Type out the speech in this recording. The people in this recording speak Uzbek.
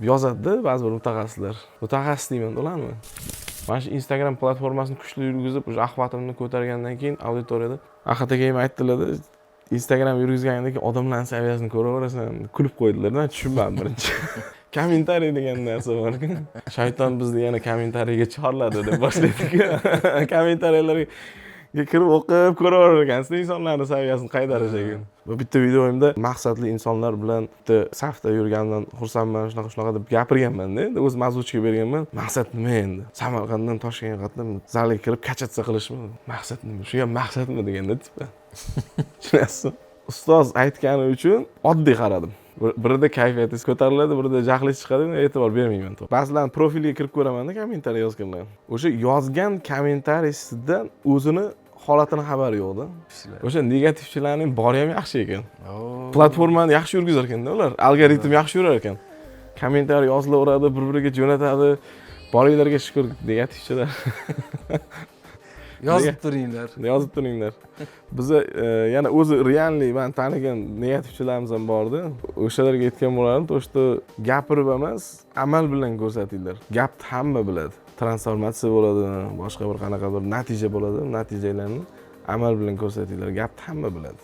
Yozadida ba'zi bir mutaxassislar, mutaxassis deyman ularni. Mana shu Instagram platformasini kuchli yurgizib, уже охват imni ko'targandan keyin auditoriyada Ahad aka ham aytdilarda, Instagram yurgizgandan keyin odamlarni saviyasini ko'raverasan, kulib qo'ydilar. Man tushunmadim birinchi. Kommentariy degan narsa borku, shayton bizni yana kommentariyga chorladi deb boshlaydiku. Kommentariyalarga kirib, o'qib ko'raverar ekansizda insonlarni saviyasini qay darajaga. Va bitta videoyimda maqsadli insonlar bilan bitta safda yurganimdan xursandman, shunaqa shunaqa deb gapirganmanda. Endi o'zim озвучка berganman. Maqsad nima endi, Samarqanddan Toshkentga qatnab, zalga kirib, качаться qilishmi maqsad? Nima shu ham maqsadmi deganda, типа, tushunasizmi? Ustoz aytgani uchun oddiy qaradim. Birida kayfiyatingiz ko'tariladi, birida jahlingiz chiqadi, e'tibor bermayman. Ba'zilarni profiliga kirib ko'ramanda, kommentariy yozganlar, o'sha yozgan kommentariysidan o'zini holatini xabari yo'qda. O'sha negativchilarning bori ham yaxshi ekan, platformani yaxshi yurgizar ekanda ular, algoritm yaxshi yurar ekan, kommentariy yozilaveradi, bir biriga jo'natadi. Boringlarga shukur, negativchilar. Yozib turinglar. Yozib turinglar. Biza yana o'zi реальный man tanigan negativchilarimiz ham bordi. O'shalarga aytgan bo'lardim, то что gapirib emas, amal bilan ko'rsatinglar. Gapni hamma biladi, transformatsiya bo'ladi, boshqa bir qanaqadir natija bo'ladi, natijalarni amal bilan ko'rsatinglar, gapni hamma biladi.